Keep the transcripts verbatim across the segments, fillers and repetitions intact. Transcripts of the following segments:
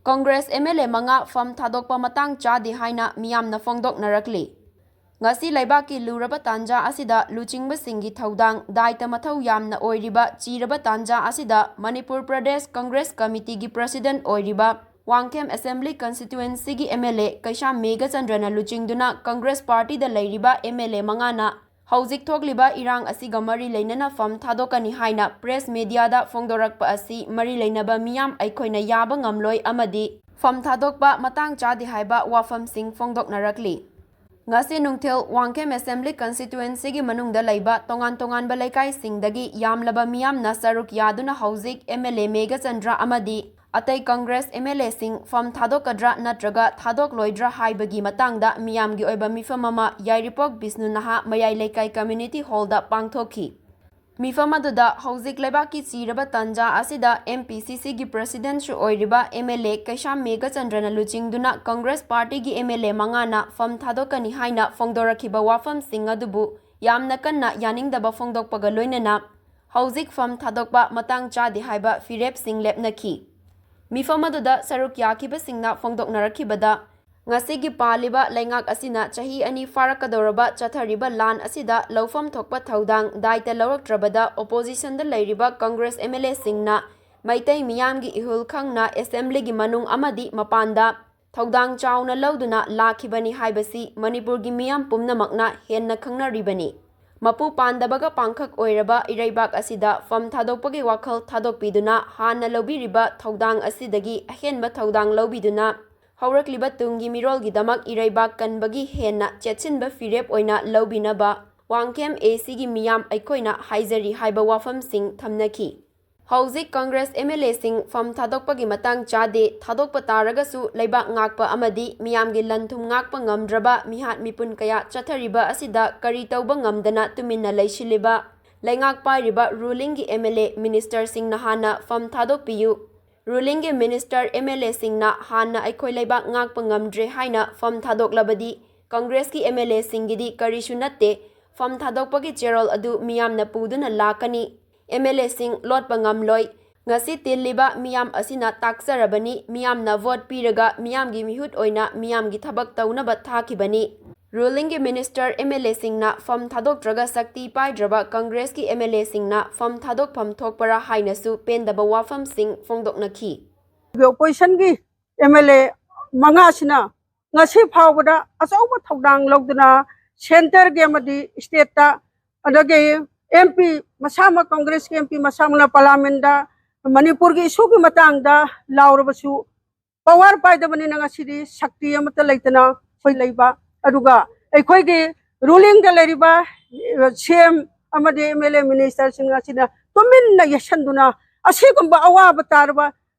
Congress M L ꯑꯦ ꯃꯉꯥ ꯐꯝ ꯊꯥꯗꯣꯛꯄ ꯃꯇꯥꯡ ꯆꯥꯗꯦ ꯍꯥꯏꯅ ꯃꯤꯌꯥꯝꯅ ꯐꯣꯡꯗꯣꯛꯅꯔꯛꯂꯤ꯫ ꯉꯁꯤ ꯂꯩꯕꯥꯛꯀꯤ ꯂꯨꯔꯕ ꯇꯥꯟꯖꯥ ꯑꯁꯤꯗ ꯂꯨꯆꯤꯡꯕꯁꯤꯡꯒꯤ ꯊꯧꯗꯥꯡ, ꯗꯥꯏꯇ ꯃꯊꯧ ꯌꯥꯝꯅ ꯑꯣꯏꯔꯤꯕ ꯆꯤꯔꯕ ꯇꯥꯟꯖꯥ ꯑꯁꯤꯗ ꯃꯅꯤꯄꯨꯔ ꯄ꯭ꯔꯗꯦꯁ ꯀꯪꯒ꯭ꯔꯦꯁ ꯀꯃꯤꯇꯤꯒꯤ ꯄ꯭ꯔꯁꯤꯗꯦꯟꯠ ꯑꯣꯏꯔꯤꯕ ꯋꯥꯡꯈꯦꯝ ꯑꯦꯁꯦꯝꯕ꯭ꯂꯤ ꯀꯟꯁꯇꯤꯇ꯭ꯋꯦꯟꯁꯤꯒꯤ ꯑꯦꯝ ꯑꯦꯜ ꯑꯦ ꯀꯩꯁꯥꯝ ꯃꯦꯘꯆꯟꯗ꯭ꯔꯅ ꯂꯨꯆꯤꯡꯗꯨꯅ ꯀꯪꯒ꯭ꯔꯦꯁ ꯄꯥꯔꯇꯤꯗ ꯂꯩꯔꯤꯕ ꯑꯦꯝ ꯑꯦꯜ ꯑꯦ ꯃꯉꯥꯅ ꯍꯧꯖꯤꯛ ꯊꯣꯛꯂꯤꯕ ꯏꯔꯥꯡ ꯑꯁꯤꯒ ꯃꯔꯤ ꯂꯩꯅꯅ ꯐꯝ ꯊꯥꯗꯣꯛꯀꯅꯤ ꯍꯥꯏꯅ ꯄ꯭ꯔꯦꯁ ꯃꯦꯗꯤꯌꯥꯗ ꯐꯣꯡꯗꯣꯔꯛꯄ ꯑꯁꯤ ꯃꯔꯤ ꯂꯩꯅꯕ ꯃꯤꯌꯥꯝ ꯑꯩꯈꯣꯏꯅ ꯌꯥꯕ ꯉꯝꯂꯣꯏ ꯑꯃꯗꯤ ꯐꯝ ꯊꯥꯗꯣꯛꯄ ꯃꯇꯥꯡ ꯆꯥꯗꯦ ꯍꯥꯏꯕ ꯋꯥꯐꯝꯁꯤꯡ ꯐꯣꯡꯗꯣꯛꯅꯔꯛꯂꯤ꯫ ꯉꯁꯤ ꯅꯨꯡꯊꯤꯜ ꯋꯥꯡꯈꯦꯝ ꯑꯦꯁꯦꯝꯕ꯭ꯂꯤ ꯀꯟꯁꯇꯤꯇ꯭ꯋꯦꯟꯁꯤꯒꯤ ꯃꯅꯨꯡꯗ ꯂꯩꯕ ꯇꯣꯉꯥꯟ ꯇꯣꯉꯥꯟꯕ ꯂꯩꯀꯥꯏꯁꯤꯡꯗꯒꯤ ꯌꯥꯝꯂꯕ ꯃꯤꯌꯥꯝꯅ ꯁꯔꯨꯛ ꯌꯥꯗꯨꯅ ꯍꯧꯖꯤꯛ ꯑꯦꯝ ꯑꯦꯜ ꯑꯦ ꯃꯦꯘꯆꯟꯗ꯭ꯔ ꯑꯃꯗꯤ ꯑꯇꯩ ꯀꯪꯒ꯭ꯔꯦꯁ ꯑꯦꯝ ꯑꯦꯜ ꯑꯦꯁꯤꯡ ꯐꯝ ꯊꯥꯗꯣꯛꯀꯗ꯭ꯔꯥ ꯅꯠꯇ꯭ꯔꯒ ꯊꯥꯗꯣꯛꯂꯣꯏꯗ꯭ꯔꯥ ꯍꯥꯏꯕꯒꯤ ꯃꯇꯥꯡꯗ ꯃꯤꯌꯥꯝꯒꯤ ꯑꯣꯏꯕ ꯃꯤꯐꯝ ꯑꯃ ꯌꯥꯏꯔꯤꯄꯣꯛ ꯕꯤꯁꯅꯨ ꯅꯍꯥ ꯃꯌꯥꯏ ꯂꯩꯀꯥꯏ ꯀꯝꯃ꯭ꯌꯨꯅꯤꯇꯤ ꯍꯣꯜꯗ ꯄꯥꯡꯊꯣꯛꯈꯤ꯫ ꯃꯤꯐꯝ ꯑꯗꯨꯗ ꯍꯧꯖꯤꯛ ꯂꯩꯕꯥꯛꯀꯤ ꯆꯤꯔꯕ ꯇꯥꯟꯖꯥ ꯑꯁꯤꯗ ꯑꯦꯝ ꯄꯤ ꯁꯤ ꯁꯤꯒꯤ ꯄ꯭ꯔꯁꯤꯗꯦꯟꯠꯁꯨ ꯑꯣꯏꯔꯤꯕ ꯑꯦꯝ ꯑꯦꯜ ꯑꯦ ꯀꯩꯁꯥꯝ ꯃꯦꯘꯆꯟꯗ꯭ꯔꯅ ꯂꯨꯆꯤꯡꯗꯨꯅ ꯀꯪꯒ꯭ꯔꯦꯁ ꯄꯥꯔꯇꯤꯒꯤ ꯑꯦꯝ ꯑꯦꯜ ꯑꯦ ꯃꯉꯥꯅ ꯐꯝ ꯊꯥꯗꯣꯛꯀꯅꯤ ꯍꯥꯏꯅ ꯐꯣꯡꯗꯣꯔꯛꯈꯤꯕ ꯋꯥꯐꯝꯁꯤꯡ ꯑꯗꯨꯕꯨ ꯌꯥꯝꯅ ꯀꯟꯅ ꯌꯥꯅꯤꯡꯗꯕ ꯐꯣꯡꯗꯣꯛꯄꯒ ꯂꯣꯏꯅꯅ ꯍꯧꯖꯤꯛ ꯐꯝ ꯊꯥꯗꯣꯛꯄ ꯃꯇꯥꯡ ꯆꯥꯗꯦ ꯍꯥꯏꯕ ꯐꯤꯔꯦꯞꯁꯤꯡ ꯂꯦꯞꯅꯈꯤ꯫ ꯃꯤꯐꯝ ꯑꯗꯨꯗ ꯁꯔꯨꯛ ꯌꯥꯈꯤꯕꯁꯤꯡꯅ ꯐꯣꯡꯗꯣꯛꯅꯔꯛꯈꯤꯕꯗ, ꯉꯁꯤꯒꯤ ꯄꯥꯜꯂꯤꯕ ꯂꯩꯉꯥꯛ ꯑꯁꯤꯅ ꯆꯍꯤ ꯑꯅꯤ ꯐꯥꯔꯛꯀꯗꯧꯔꯕ ꯆꯠꯊꯔꯤꯕ ꯂꯥꯟ ꯑꯁꯤꯗ ꯂꯧꯐꯝ ꯊꯣꯛꯄ ꯊꯧꯗꯥꯡ ꯗꯥꯏꯇ ꯂꯧꯔꯛꯇ꯭ꯔꯕꯗ ꯑꯣꯄꯣꯖꯤꯁꯟꯗ ꯂꯩꯔꯤꯕ ꯀꯪꯒ꯭ꯔꯦꯁ ꯑꯦꯝ ꯑꯦꯜ ꯑꯦꯁꯤꯡꯅ ꯃꯩꯇꯩ ꯃꯤꯌꯥꯝꯒꯤ ꯏꯍꯨꯜ ꯈꯪꯅ ꯑꯦꯁꯦꯝꯕ꯭ꯂꯤꯒꯤ ꯃꯅꯨꯡ ꯑꯃꯗꯤ ꯃꯄꯥꯟꯗ ꯊꯧꯗꯥꯡ ꯆꯥꯎꯅ ꯂꯧꯗꯨꯅ ꯂꯥꯛꯈꯤꯕꯅꯤ ꯍꯥꯏꯕꯁꯤ ꯃꯅꯤꯄꯨꯔꯒꯤ ꯃꯤꯌꯥꯝ ꯄꯨꯝꯅꯃꯛꯅ ꯍꯦꯟꯅ ꯈꯪꯅꯔꯤꯕꯅꯤ꯫ ꯃꯄꯨ ꯄꯥꯟꯗꯕꯒ ꯄꯥꯡꯈꯛ ꯑꯣꯏꯔꯕ ꯏꯔꯩꯕꯥꯛ ꯑꯁꯤꯗ ꯐꯝ ꯊꯥꯗꯣꯛꯄꯒꯤ ꯋꯥꯈꯜ ꯊꯥꯗꯣꯛꯄꯤꯗꯨꯅ ꯍꯥꯟꯅ ꯂꯧꯕꯤꯔꯤꯕ ꯊꯧꯗꯥꯡ ꯑꯁꯤꯗꯒꯤ ꯑꯍꯦꯟꯕ ꯊꯧꯗꯥꯡ ꯂꯧꯕꯤꯗꯨꯅ ꯍꯧꯔꯛꯂꯤꯕ ꯇꯨꯡꯒꯤ ꯃꯤꯔꯣꯜꯒꯤꯗꯃꯛ ꯏꯔꯩꯕꯥꯛ ꯀꯟꯕꯒꯤ ꯍꯦꯟꯅ ꯆꯦꯠꯁꯤꯟꯕ ꯐꯤꯔꯦꯞ ꯑꯣꯏꯅ ꯂꯧꯕꯤꯅꯕ ꯋꯥꯡꯈꯦꯝ ꯑꯦ ꯁꯤꯒꯤ ꯃꯤꯌꯥꯝ ꯑꯩꯈꯣꯏꯅ ꯍꯥꯏꯖꯔꯤ ꯍꯥꯏꯕ ꯋꯥꯐꯝꯁꯤꯡ ꯊꯝꯅꯈꯤ꯫ ꯍꯧꯖꯤꯛ ꯀꯪꯒ꯭ꯔꯦꯁ ꯑꯦꯝ ꯑꯦꯜ ꯑꯦꯁꯤꯡ ꯐꯝ ꯊꯥꯗꯣꯛꯄꯒꯤ ꯃꯇꯥꯡ ꯆꯥꯗꯦ, ꯊꯥꯗꯣꯛꯄ ꯇꯥꯔꯒꯁꯨ ꯂꯩꯕꯥꯛ ꯉꯥꯛꯄ ꯑꯃꯗꯤ ꯃꯤꯌꯥꯝꯒꯤ ꯂꯟ ꯊꯨꯝ ꯉꯥꯛꯄ ꯉꯝꯗ꯭ꯔꯕ ꯃꯤꯍꯥꯠ ꯃꯤꯄꯨꯟ ꯀꯌꯥ ꯆꯠꯊꯔꯤꯕ ꯑꯁꯤꯗ ꯀꯔꯤ ꯇꯧꯕ ꯉꯝꯗꯅ ꯇꯨꯃꯤꯟꯅ ꯂꯩꯁꯤꯜꯂꯤꯕ ꯂꯩꯉꯥꯛ ꯄꯥꯏꯔꯤꯕ ꯔꯨꯂꯤꯡꯒꯤ ꯑꯦꯝ ꯑꯦꯜ ꯑꯦ ꯃꯤꯅꯤꯁꯇꯔꯁꯤꯡꯅ ꯍꯥꯟꯅ ꯐꯝ ꯊꯥꯗꯣꯛꯄꯤꯌꯨ꯫ ꯔꯨꯂꯤꯡꯒꯤ ꯃꯤꯅꯤꯁꯇꯔ ꯑꯦꯝ ꯑꯦꯜ ꯑꯦꯁꯤꯡꯅ ꯍꯥꯟꯅ ꯑꯩꯈꯣꯏ ꯂꯩꯕꯥꯛ ꯉꯥꯛꯄ ꯉꯝꯗ꯭ꯔꯦ ꯍꯥꯏꯅ ꯐꯝ ꯊꯥꯗꯣꯛꯂꯕꯗꯤ ꯀꯪꯒ꯭ꯔꯦꯁꯀꯤ ꯑꯦꯝ ꯑꯦꯜ ꯑꯦꯁꯤꯡꯒꯤꯗꯤ ꯀꯔꯤꯁꯨ ꯅꯠꯇꯦ꯫ ꯐꯝ ꯊꯥꯗꯣꯛꯄꯒꯤ ꯆꯦꯔꯣꯜ ꯑꯗꯨ ꯃꯤꯌꯥꯝꯅ ꯄꯨꯗꯨꯅ ꯂꯥꯛꯀꯅꯤ꯫ ꯑꯦꯝ ꯑꯦꯜ ꯑꯦꯁꯤꯡ ꯂꯣꯠꯄ ꯉꯝꯂꯣꯏ꯫ ꯉꯁꯤ ꯇꯤꯜꯂꯤꯕ ꯃꯤꯌꯥꯝ ꯑꯁꯤꯅ ꯇꯥꯛꯆꯔꯕꯅꯤ꯫ ꯃꯤꯌꯥꯝꯅ ꯚꯣꯠ ꯄꯤꯔꯒ ꯃꯤꯌꯥꯝꯒꯤ ꯃꯤꯍꯨꯠ ꯑꯣꯏꯅ ꯃꯤꯌꯥꯝꯒꯤ ꯊꯕꯛ ꯇꯧꯅꯕ ꯊꯥꯈꯤꯕꯅꯤ꯫ ꯔꯨꯂꯤꯡꯒꯤ ꯃꯤꯅꯤꯁꯇꯔ, ꯑꯦꯝ ꯑꯦꯜ ꯑꯦꯁꯤꯡꯅ ꯐꯝ ꯊꯥꯗꯣꯛꯇ꯭ꯔꯒ ꯁꯛꯇꯤ ꯄꯥꯏꯗ꯭ꯔꯕ ꯀꯪꯒ꯭ꯔꯦꯁꯀꯤ ꯑꯦꯝ ꯑꯦꯜ ꯑꯦꯁꯤꯡꯅ ꯐꯝ ꯊꯥꯗꯣꯛꯐꯝ ꯊꯣꯛꯄꯔꯥ ꯍꯥꯏꯅꯁꯨ ꯄꯦꯟꯗꯕ ꯋꯥꯐꯝꯁꯤꯡ ꯐꯣꯡꯗꯣꯛꯅꯈꯤ꯫ ꯑꯣꯄꯣꯖꯤꯁꯟꯒꯤ ꯑꯦꯝ ꯑꯦꯜ ꯑꯦ ꯃꯉꯥꯁꯤꯅ ꯉꯁꯤ ꯐꯥꯎꯕꯗ ꯑꯆꯧꯕ ꯊꯧꯗꯥꯡ ꯂꯧꯗꯨꯅ ꯁꯦꯟꯇꯔꯒꯤ ꯑꯃꯗꯤ ꯁ꯭ꯇꯦꯠꯇ, ꯑꯗꯒꯤ ꯑꯦꯝ ꯄꯤ ꯃꯁꯥꯃꯛ, ꯀꯪꯒ꯭ꯔꯦꯁꯀꯤ ꯑꯦꯝ ꯄꯤ ꯃꯁꯥꯃꯛꯅ ꯄꯥꯔꯂꯥꯃꯦꯟꯗ ꯃꯅꯤꯄꯨꯔꯒꯤ ꯏꯁꯨꯒꯤ ꯃꯇꯥꯡꯗ ꯂꯥꯎꯔꯕꯁꯨ ꯄꯋꯥꯔ ꯄꯥꯏꯗꯕꯅꯤꯅ ꯉꯁꯤꯗꯤ ꯁꯛꯇꯤ ꯑꯃꯠꯇ ꯂꯩꯇꯅ ꯑꯩꯈꯣꯏ ꯂꯩꯕ꯫ ꯑꯗꯨꯒ ꯑꯩꯈꯣꯏꯒꯤ ꯔꯨꯂꯤꯡꯗ ꯂꯩꯔꯤꯕ ꯁꯤ ꯑꯦꯝ ꯑꯃꯗꯤ ꯑꯦꯝ ꯑꯦꯜ ꯑꯦ ꯃꯤꯅꯤꯁꯇꯔꯁꯤꯡ ꯑꯁꯤꯅ ꯇꯨꯃꯤꯟꯅ ꯌꯦꯠꯁꯟꯗꯨꯅ ꯑꯁꯤꯒꯨꯝꯕ ꯑꯋꯥꯕ ꯇꯥꯔꯕ,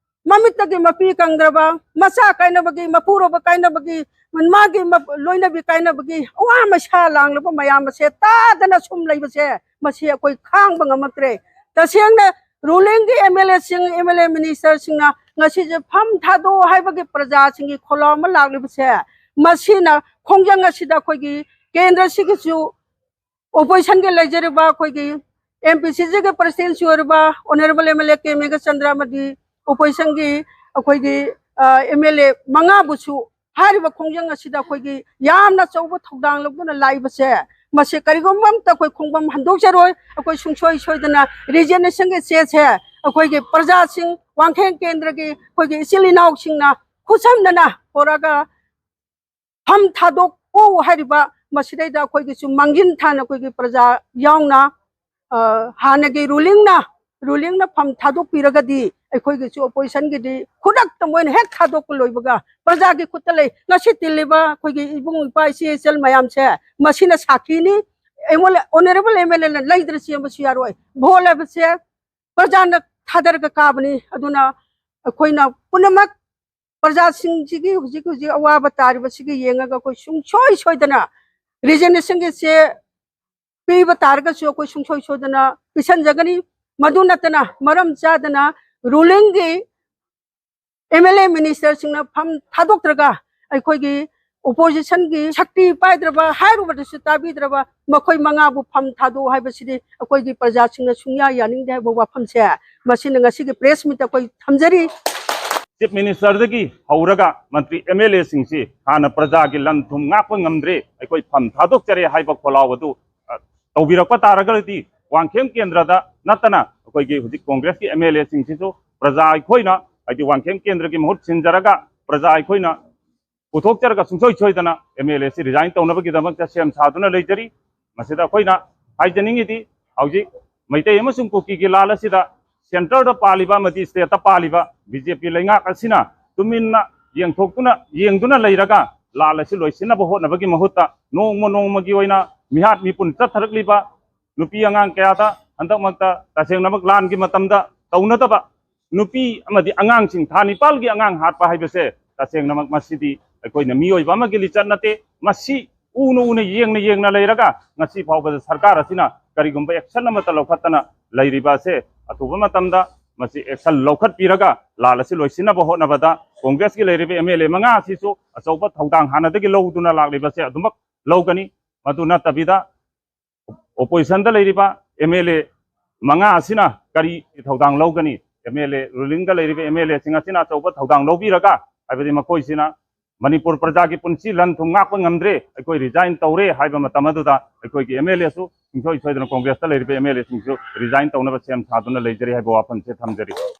ꯃꯃꯤꯠꯇꯒꯤ ꯃꯄꯤ ꯀꯪꯗ꯭ꯔꯕ, ꯃꯆꯥ ꯀꯥꯏꯅꯕꯒꯤ, ꯃꯄꯨꯔꯣꯏꯕ ꯀꯥꯏꯅꯕꯒꯤ, ꯃꯥꯒꯤ ꯃ-, ꯂꯣꯏꯅꯕꯤ ꯀꯥꯏꯅꯕꯒꯤ ꯑꯋꯥ ꯃꯩꯁꯥ ꯂꯥꯡꯂꯕ ꯃꯌꯥꯝ ꯑꯁꯦ ꯇꯥꯗꯅ ꯁꯨꯝ ꯂꯩꯕꯁꯦ, ꯃꯁꯤ ꯑꯩꯈꯣꯏ ꯈꯥꯡꯕ ꯉꯝꯃꯛꯇ꯭ꯔꯦ꯫ ꯇꯁꯦꯡꯅ ꯔꯨꯂꯤꯡꯒꯤ ꯑꯦꯝ ꯑꯦꯜ ꯑꯦꯁꯤꯡ, ꯑꯦꯝ ꯑꯦꯜ ꯑꯦ ꯃꯤꯅꯤꯁꯇꯔꯁꯤꯡꯅ ꯉꯁꯤꯁꯦ ꯐꯝ ꯊꯥꯗꯣꯛꯑꯣ ꯍꯥꯏꯕꯒꯤ ꯄ꯭ꯔꯖꯥꯁꯤꯡꯒꯤ ꯈꯣꯜꯂꯥꯎ ꯑꯃ ꯂꯥꯛꯂꯤꯕꯁꯦ, ꯃꯁꯤꯅ ꯈꯣꯡꯖꯪ ꯑꯁꯤꯗ ꯑꯩꯈꯣꯏꯒꯤ ꯀꯦꯟꯗ꯭ꯔꯁꯤꯒꯤꯁꯨ, ꯑꯣꯄꯣꯖꯤꯁꯟꯒꯤ ꯂꯩꯖꯔꯤꯕ ꯑꯩꯈꯣꯏꯒꯤ ꯑꯦꯝ ꯄꯤ ꯁꯤ ꯁꯤꯒꯤ ꯄ꯭ꯔꯁꯤꯗꯦꯟꯁꯨ ꯑꯣꯏꯔꯤꯕ honourable M L A K Meghachandra ꯑꯃꯗꯤ ꯑꯣꯄꯣꯖꯤꯁꯟꯒꯤ ꯑꯩꯈꯣꯏꯒꯤ, ꯑ, ꯑꯦꯝ ꯑꯦꯜ ꯑꯦ ꯃꯉꯥꯕꯨꯁꯨ ꯍꯥꯏꯔꯤꯕ ꯈꯣꯡꯖꯪ ꯑꯁꯤꯗ ꯑꯩꯈꯣꯏꯒꯤ ꯌꯥꯝꯅ ꯑꯆꯧꯕ ꯊꯧꯗꯥꯡ ꯂꯧꯗꯨꯅ ꯂꯥꯛꯏꯕꯁꯦ, ꯃꯁꯤ ꯀꯔꯤꯒꯨꯝꯕ ꯑꯝꯇ ꯑꯩꯈꯣꯏ ꯈꯣꯡꯕꯝ ꯍꯟꯗꯣꯛꯆꯔꯣꯏ꯫ ꯑꯩꯈꯣꯏ ꯁꯨꯡꯁꯣꯏ ꯁꯣꯏꯗꯅ ꯔꯤꯖꯤꯒꯅꯦꯁꯟꯒꯤ ꯆꯦꯁꯦ ꯑꯩꯈꯣꯏꯒꯤ ꯄ꯭ꯔꯖꯥꯁꯤꯡ, ꯋꯥꯡꯈꯦꯡ ꯀꯦꯟꯗ꯭ꯔꯒꯤ ꯑꯩꯈꯣꯏꯒꯤ ꯏꯆꯤꯜ ꯏꯅꯥꯎꯁꯤꯡꯅ ꯈꯨꯠꯁꯝꯅꯅ ꯄꯨꯔꯒ ꯐꯝ ꯊꯥꯗꯣꯛꯎ ꯍꯥꯏꯔꯤꯕ ꯃꯁꯤꯗꯩꯗ ꯑꯩꯈꯣꯏꯒꯤꯁꯨ ꯃꯥꯡꯖꯤꯟ ꯊꯥꯅ ꯑꯩꯈꯣꯏꯒꯤ ꯄ꯭ꯔꯖꯥ ꯌꯥꯎꯅ, ꯑ, ꯍꯥꯟꯅꯒꯤ ꯔꯨꯂꯤꯡꯅ, ꯔꯨꯂꯤꯡꯅ ꯐꯝ ꯊꯥꯗꯣꯛꯄꯤꯔꯒꯗꯤ ꯑꯩꯈꯣꯏꯒꯤꯁꯨ ꯑꯣꯄꯣꯖꯤꯁꯟꯒꯤꯗꯤ ꯈꯨꯗꯛꯇ ꯃꯣꯏꯅ ꯍꯦꯛ ꯊꯥꯗꯣꯛꯄ ꯂꯣꯏꯕꯒ ꯄ꯭ꯔꯖꯥꯒꯤ ꯈꯨꯠꯇ ꯂꯩ꯫ ꯉꯁꯤ ꯇꯤꯜꯂꯤꯕ ꯑꯩꯈꯣꯏꯒꯤ ꯏꯕꯨꯡ ꯏꯄ꯭ꯋꯥ ꯏꯆꯦ ꯏꯆꯜ ꯃꯌꯥꯝꯁꯦ ꯃꯁꯤꯅ ꯁꯥꯈꯤꯅꯤ꯫ ꯑꯩꯉꯣꯟꯗ ꯑꯣꯅꯔꯦꯕꯜ ꯑꯦꯝ ꯑꯦꯜ ꯑꯦꯅ ꯂꯩꯗꯅ ꯆꯦꯟꯕꯁꯨ ꯌꯥꯔꯣꯏ꯫ ꯚꯣꯠ ꯍꯥꯏꯕꯁꯦ ꯄ꯭ꯔꯖꯥꯅ ꯊꯥꯗꯔꯒ ꯀꯥꯕꯅꯤ꯫ ꯑꯗꯨꯅ ꯑꯩꯈꯣꯏꯅ ꯄꯨꯝꯅꯃꯛ ꯄ꯭ꯔꯖꯥꯁꯤꯡꯁꯤꯒꯤ ꯍꯧꯖꯤꯛ ꯍꯧꯖꯤꯛ ꯑꯋꯥꯕ ꯇꯥꯔꯤꯕꯁꯤꯒꯤ ꯌꯦꯡꯉꯒ ꯑꯩꯈꯣꯏ ꯁꯨꯡꯁꯣꯏ ꯁꯣꯏꯗꯅ ꯔꯤꯖꯤꯒꯅꯦꯁꯟꯒꯤ ꯆꯦ ꯄꯤꯕ ꯇꯥꯔꯒꯁꯨ ꯑꯩꯈꯣꯏ ꯁꯨꯡꯁꯣꯏ ꯁꯣꯏꯗꯅ ꯄꯤꯁꯟꯖꯒꯅꯤ꯫ ꯃꯗꯨ ꯅꯠꯇꯅ ꯃꯔꯝ ꯆꯥꯗꯅ ꯔꯨꯂꯤꯡꯒꯤ ꯑꯦꯝ ꯑꯦꯜ ꯑꯦ ꯃꯤꯅꯤꯁꯇꯔꯁꯤꯡꯅ ꯐꯝ ꯊꯥꯗꯣꯛꯇ꯭ꯔꯒ ꯑꯩꯈꯣꯏꯒꯤ ꯑꯣꯄꯣꯖꯤꯁꯟꯒꯤ ꯁꯛꯇꯤ ꯄꯥꯏꯗ꯭ꯔꯕ, ꯍꯥꯏꯔꯨꯕꯗꯁꯨ ꯇꯥꯕꯤꯗ꯭ꯔꯕ ꯃꯈꯣꯏ ꯃꯉꯥꯕꯨ ꯐꯝ ꯊꯥꯗꯣꯛꯎ ꯍꯥꯏꯕꯁꯤꯗꯤ ꯑꯩꯈꯣꯏꯒꯤ ꯄ꯭ꯔꯖꯥꯁꯤꯡꯅ ꯁꯨꯡꯌꯥ ꯌꯥꯅꯤꯡꯗꯦ ꯍꯥꯏꯕ ꯋꯥꯐꯝꯁꯦ ꯃꯁꯤꯅ ꯉꯁꯤꯒꯤ ꯄ꯭ꯔꯦꯁ ꯃꯤꯠꯇ ꯑꯩꯈꯣꯏ ꯊꯝꯖꯔꯤ꯫ ꯆꯤꯐ ꯃꯤꯅꯤꯁꯇꯔꯗꯒꯤ ꯍꯧꯔꯒ ꯃꯟꯇ꯭ꯔꯤ ꯑꯦꯝ ꯑꯦꯜ ꯑꯦꯁꯤꯡꯁꯤ ꯍꯥꯟꯅ ꯄ꯭ꯔꯖꯥꯒꯤ ꯂꯟ ꯊꯨꯝ ꯉꯥꯛꯄ ꯉꯝꯗ꯭ꯔꯦ, ꯑꯩꯈꯣꯏ ꯐꯝ ꯊꯥꯗꯣꯛꯆꯔꯦ ꯍꯥꯏꯕ ꯈꯣꯜꯂꯥꯎ ꯑꯗꯨ ꯑ, ꯇꯧꯕꯤꯔꯛꯄ ꯇꯥꯔꯒꯗꯤ ꯋꯥꯡꯈꯦꯝ ꯀꯦꯟꯗ꯭ꯔꯗ ꯅꯠꯇꯅ ꯑꯩꯈꯣꯏꯒꯤ ꯍꯧꯖꯤꯛ ꯀꯣꯡꯒ꯭ꯔꯦꯁꯀꯤ ꯑꯦꯝ ꯑꯦꯜ ꯑꯦꯁꯤꯡꯁꯤꯁꯨ ꯄ꯭ꯔꯖꯥ ꯑꯩꯈꯣꯏꯅ, ꯍꯥꯏꯗꯤ ꯋꯥꯡꯈꯦꯝ ꯀꯦꯟꯗ꯭ꯔꯒꯤ ꯃꯍꯨꯠ ꯁꯤꯟꯖꯔꯒ ꯄ꯭ꯔꯖꯥ ꯑꯩꯈꯣꯏꯅ ꯄꯨꯊꯣꯛꯆꯔꯒ ꯁꯨꯡꯁꯣꯏ ꯁꯣꯏꯗꯅ ꯑꯦꯝ ꯑꯦꯜ ꯑꯦꯁꯤ ꯔꯤꯖꯥꯏꯟ ꯇꯧꯅꯕꯒꯤꯗꯃꯛꯇ ꯁꯦꯝ ꯁꯥꯗꯨꯅ ꯂꯩꯖꯔꯤ꯫ ꯃꯁꯤꯗ ꯑꯩꯈꯣꯏꯅ ꯍꯥꯏꯖꯅꯤꯡꯉꯤꯗꯤ ꯍꯧꯖꯤꯛ ꯃꯩꯇꯩ ꯑꯃꯁꯨꯡ ꯀꯨꯀꯤꯒꯤ ꯂꯥꯜ ꯑꯁꯤꯗ ꯁꯦꯟꯇꯔꯗ ꯄꯥꯜꯂꯤꯕ ꯑꯃꯗꯤ ꯁ꯭ꯇꯦꯠꯇ ꯄꯥꯜꯂꯤꯕ ꯕꯤ ꯖꯦ ꯄꯤ ꯂꯩꯉꯥꯛ ꯑꯁꯤꯅ ꯇꯨꯃꯤꯟꯅ ꯌꯦꯡꯊꯣꯛꯇꯨꯅ ꯌꯦꯡꯗꯨꯅ ꯂꯩꯔꯒ ꯂꯥꯜ ꯑꯁꯤ ꯂꯣꯏꯁꯤꯟꯅꯕ ꯍꯣꯠꯅꯕꯒꯤ ꯃꯍꯨꯠꯇ ꯅꯣꯡꯃ ꯅꯣꯡꯃꯒꯤ ꯑꯣꯏꯅ ꯃꯤꯍꯥꯠ ꯃꯤꯄꯨꯟ ꯆꯠꯊꯔꯛꯂꯤꯕ ꯅꯨꯄꯤ ꯑꯉꯥꯡ ꯀꯌꯥꯗ ꯍꯟꯗꯛꯃꯛꯇ ꯇꯁꯦꯡꯅꯃꯛ ꯂꯥꯟꯒꯤ ꯃꯇꯝꯗ ꯇꯧꯅꯗꯕ ꯅꯨꯄꯤ ꯑꯃꯗꯤ ꯑꯉꯥꯡꯁꯤꯡ ꯊꯥ ꯅꯤꯄꯥꯜꯒꯤ ꯑꯉꯥꯡ ꯍꯥꯠꯄ ꯍꯥꯏꯕꯁꯦ ꯇꯁꯦꯡꯅꯃꯛ ꯃꯁꯤꯗꯤ ꯑꯩꯈꯣꯏꯅ ꯃꯤꯑꯣꯏꯕ ꯑꯃꯒꯤ ꯂꯤꯆꯠ ꯅꯠꯇꯦ꯫ ꯃꯁꯤ ꯎꯅ ꯎꯅ ꯌꯦꯡꯅ ꯌꯦꯡꯅ ꯂꯩꯔꯒ ꯉꯁꯤ ꯐꯥꯎꯕꯗ ꯁꯔꯀꯥꯔ ꯑꯁꯤꯅ ꯀꯔꯤꯒꯨꯝꯕ ꯑꯦꯛꯁꯟ ꯑꯃꯠꯇ ꯂꯧꯈꯠꯇꯅ ꯂꯩꯔꯤꯕ ꯑꯁꯦ ꯑꯊꯨꯕ ꯃꯇꯝꯗ ꯃꯁꯤ ꯑꯦꯛꯁꯟ ꯂꯧꯈꯠꯄꯤꯔꯒ ꯂꯥꯜ ꯑꯁꯤ ꯂꯣꯏꯁꯤꯟꯅꯕ ꯍꯣꯠꯅꯕꯗ ꯀꯣꯡꯒ꯭ꯔꯦꯁꯀꯤ ꯂꯩꯔꯤꯕ ꯑꯦꯝ ꯑꯦꯜ ꯑꯦ ꯃꯉꯥ ꯑꯁꯤꯁꯨ ꯑꯆꯧꯕ ꯊꯧꯗꯥꯡ ꯍꯥꯟꯅꯗꯒꯤ ꯂꯧꯗꯨꯅ ꯂꯥꯛꯂꯤꯕꯁꯦ ꯑꯗꯨꯃꯛ ꯂꯧꯒꯅꯤ꯫ ꯃꯗꯨ ꯅꯠꯇꯕꯤꯗ ꯑꯣꯄꯣꯖꯤꯁꯟꯗ ꯂꯩꯔꯤꯕ ꯑꯦꯝ ꯑꯦꯜ ꯑꯦ ꯃꯉꯥ ꯑꯁꯤꯅ ꯀꯔꯤ ꯊꯧꯗꯥꯡ ꯂꯧꯒꯅꯤ? ꯑꯦꯝ ꯑꯦꯜ ꯑꯦ, ꯔꯨꯂꯤꯡꯗ ꯂꯩꯔꯤꯕ ꯑꯦꯝ ꯑꯦꯜ ꯑꯦꯁꯤꯡ ꯑꯁꯤꯅ ꯑꯆꯧꯕ ꯊꯧꯗꯥꯡ ꯂꯧꯕꯤꯔꯒ, ꯍꯥꯏꯕꯗꯤ ꯃꯈꯣꯏꯁꯤꯅ ꯃꯅꯤꯄꯨꯔ ꯄ꯭ꯔꯖꯥꯒꯤ ꯄꯨꯟꯁꯤ ꯂꯟ ꯊꯨꯝ ꯉꯥꯛꯄ ꯉꯝꯗ꯭ꯔꯦ, ꯑꯩꯈꯣꯏ ꯔꯤꯖꯥꯏꯟ ꯇꯧꯔꯦ ꯍꯥꯏꯕ ꯃꯇꯝ ꯑꯗꯨꯗ ꯑꯩꯈꯣꯏꯒꯤ ꯑꯦꯝ ꯑꯦꯜ ꯑꯦꯁꯨ ꯁꯨꯡꯁꯣꯏ ꯁꯣꯏꯗꯅ ꯀꯣꯡꯒ꯭ꯔꯦꯁꯇ ꯂꯩꯔꯤꯕ ꯑꯦꯝ ꯑꯦꯜ ꯑꯦꯁꯤꯡꯁꯨ ꯔꯤꯖꯥꯏꯟ ꯇꯧꯅꯕ ꯁꯦꯝ ꯁꯥꯗꯨꯅ ꯂꯩꯖꯔꯤ ꯍꯥꯏꯕ ꯋꯥꯐꯝꯁꯦ ꯊꯝꯖꯔꯤ꯫